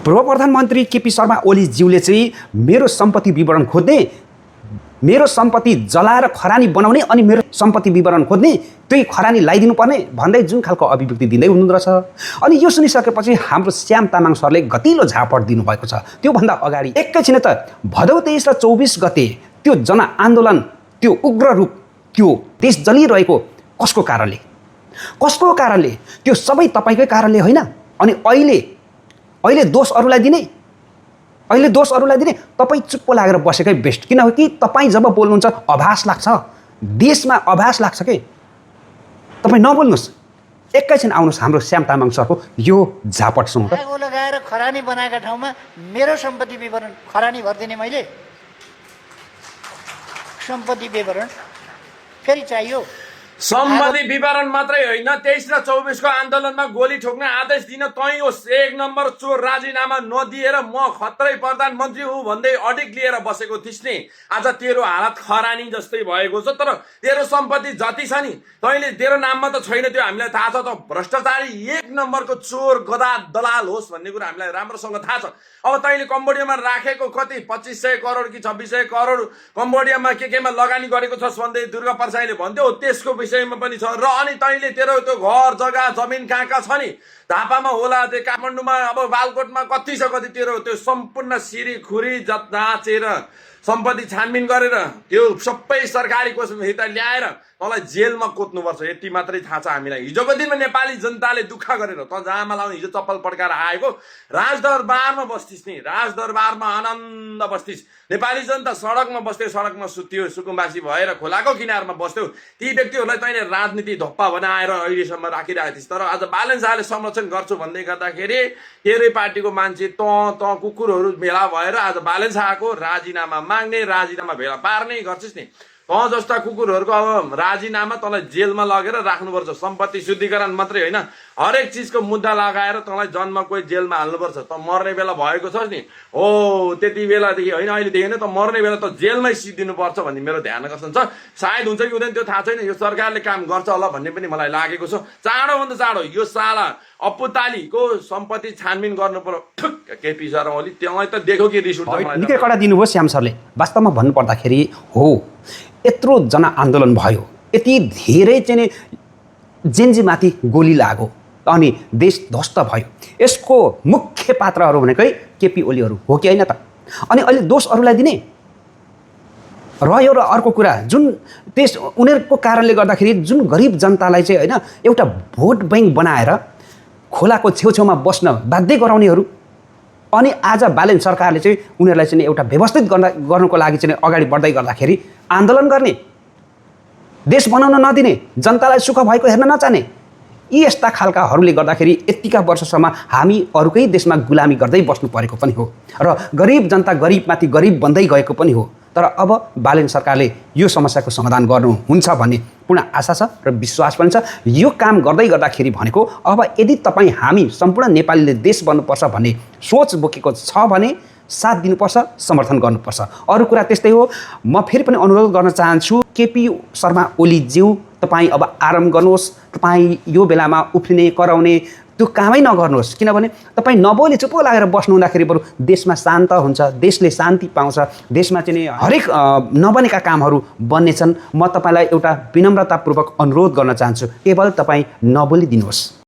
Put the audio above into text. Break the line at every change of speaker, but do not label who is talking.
पूर्व प्रधानमन्त्री केपी शर्मा ओलीज्यूले चाहिँ मेरो सम्पत्ति विवरण खोज्ने, मेरो सम्पत्ति जलाएर खरानी बनाउने अनि मेरो सम्पत्ति विवरण खोज्ने, त्यही खरानी लगाइदिनु पर्ने भन्दै जुन खालको अभिव्यक्ति दिँदै हुनुहुँदो रहेछ। अनि यो सुनिसकेपछि हाम्रो श्याम तामाङ सरले गतिलो झापड दिनुभएको छ। त्योभन्दा अगाडि एकैछिन त भदौ 23 र 24 गते त्यो जनआन्दोलन, त्यो उग्र रूप, त्यो देश जलिरहेको कसको कारणले? त्यो सबै तपाईँकै कारणले होइन। अनि अहिले दोष अरूलाई दिने तपाईँ चुप्पो लागेर बसेकै बेस्ट। किनकि तपाईँ जब बोल्नुहुन्छ आभास लाग्छ, देशमा आभास लाग्छ कि तपाईँ नबोल्नुहोस्। एकैछिन आउनुहोस् हाम्रो श्याम तामाङ सरको यो झापट सुनौँ।
लगाएर खरानी बनाएका ठाउँमा मेरो सम्पत्ति विवरण खरानी भरिदिने, मैले सम्पत्ति विवरण फेरि चाहियो।
सम्पत्ति विवरण मात्रै होइन, 23 र 24 को आन्दोलनमा गोली ठोक्ने आदेश दिन तै ओस 1 नम्बर चोर राजीनामा नदिएर म खत्रै प्रधानमन्त्री हुँ भन्दै अडिक लिएर बसेको थिइस् नि। आज तेरो हालत खरानी जस्तै भएको छ। तर तेरो सम्पत्ति जति छ नि, तैँले तेरो नाममा त छैन, त्यो हामीलाई थाहा छ। त भ्रष्टाचारी 1 नम्बरको चोर गधा दलाल होस् भन्ने कुरा हामीलाई राम्रोसँग थाहा छ। अब तैँले कम्बोडियामा राखेको कति 2500 करोड कि 2600 करोड कम्बोडियामा केमा लगानी गरेको छस् भन्दै दुर्गा प्रसाईले भन्थ्यो, त्यसको विषयमा पनि छ। र अनि तैँले तेरो त्यो घर जग्गा जमिन कहाँ छ नि, धापामा होला, त्यो काठमाडौँमा, अब बालकोटमा कति छ, कति तेरो त्यो सम्पूर्ण सिरी खुरी जाँचेर सम्पत्ति छानबिन गरेर त्यो सबै सरकारी कोषभित्र ल्याएर तँलाई जेलमा कोत्नुपर्छ। यति मात्रै थाहा छ हामीलाई। हिजोको दिनमा नेपाली जनताले दुःख गरेर त जामा लाउने हिजो चप्पल पड्काएर आएको राजदरबारमा बस्थिस् नि, राजदरबारमा आनन्द बस्थिस्। नेपाली जनता सडकमा बस्थ्यो, सडकमा सुत्थ्यो, सुकुम्बासी भएर खोलाको किनारमा बस्थ्यो। ती व्यक्तिहरूलाई तैँले राजनीति धप्पा बनाएर अहिलेसम्म राखिरहेको थिइस्। तर आज बालन शाहले संरक्षण गर्छु भन्दै गर्दाखेरि तेरै पार्टीको मान्छे त कुकुरहरू भेला भएर आज बालन शाहको राजीनामा माग्ने, राजीनामा भेला पार्ने गर्छिस् नि। जस्ता कुकुरहरूको अब राजीनामा तँलाई जेलमा लगेर राख्नुपर्छ। सम्पत्ति शुद्धिकरण मात्रै होइन, हरेक चिजको मुद्दा लगाएर तँलाई जन्म कोही जेलमा हाल्नुपर्छ। त मर्ने बेला भएको छस् नि, हो त्यति बेलादेखि होइन, अहिलेदेखि नै त मर्ने बेला त जेलमै सिद्धिनुपर्छ भन्ने मेरो ध्यान आकर्षण छ। सायद हुन्छ कि हुँदैन त्यो थाहा छैन। यो सरकारले काम गर्छ होला भन्ने पनि मलाई लागेको छ। चाँडोभन्दा चाँडो यो साला अपुतालीको सम्पत्ति छानबिन गर्नु पर्यो। केपी शर्मा ओली त्यहाँ त देखो कि रिस उठ्छ।
निकै कडा दिनुभयो श्याम सरले। वास्तवमा भन्नुपर्दाखेरि हो, यत्रो जनआन्दोलन भयो, यति धेरै चाहिँ जेन्जीमाथि गोली लाग्यो अनि देश ध्वस्त भयो। यसको मुख्य पात्रहरू भनेकै केपी ओलीहरू हो कि होइन त? अनि अहिले दोष अरूलाई दिने रह्यो। र अर्को कुरा, जुन उनीहरूको कारणले गर्दाखेरि जुन गरिब जनतालाई चाहिँ होइन एउटा भोट ब्याङ्क बनाएर खोलाको छेउछेउमा बस्न बाध्य गराउनेहरू, अनि आज बालेन सरकारले चाहिँ उनीहरूलाई चाहिँ एउटा व्यवस्थित गर्नको लागि चाहिँ अगाडि बढ्दै गर्दाखेरि आन्दोलन गर्ने, देश बनाउन नदिने, जनतालाई सुख भएको हेर्न नचाहने, यी यस्ता खालकाहरूले गर्दाखेरि यतिका वर्षसम्म हामी अरूकै देशमा गुलामी गर्दै बस्नु परेको पनि हो र गरिब जनता गरिबमाथि गरिब बन्दै गएको पनि हो। तर अब बालेन सरकारले यो समस्याको समाधान गर्नुहुन्छ भन्ने पूर्ण आशा छ र विश्वास पनि छ। यो काम गर्दै गर्दाखेरि भनेको अब यदि तपाईँ हामी सम्पूर्ण नेपालीले देश बन्नुपर्छ भन्ने सोच बोकेको छ भने साथ दिनुपर्छ, समर्थन गर्नुपर्छ। अरू कुरा त्यस्तै हो। म फेरि पनि अनुरोध गर्न चाहन्छु, केपी शर्मा ओलीज्यू तपाईँ अब आराम गर्नुहोस्। तपाईँ यो बेलामा उफ्रिने कराउने त्यो कामै नगर्नुहोस्। किनभने तपाईँ नबोली चुप्पो लागेर बस्नु हुँदाखेरि बरु देशमा शान्त हुन्छ, देशले शान्ति पाउँछ, देशमा चाहिँ हरेक नबनेका कामहरू बन्नेछन्। म तपाईँलाई एउटा विनम्रतापूर्वक अनुरोध गर्न चाहन्छु, केवल तपाईँ नबोलिदिनुहोस्।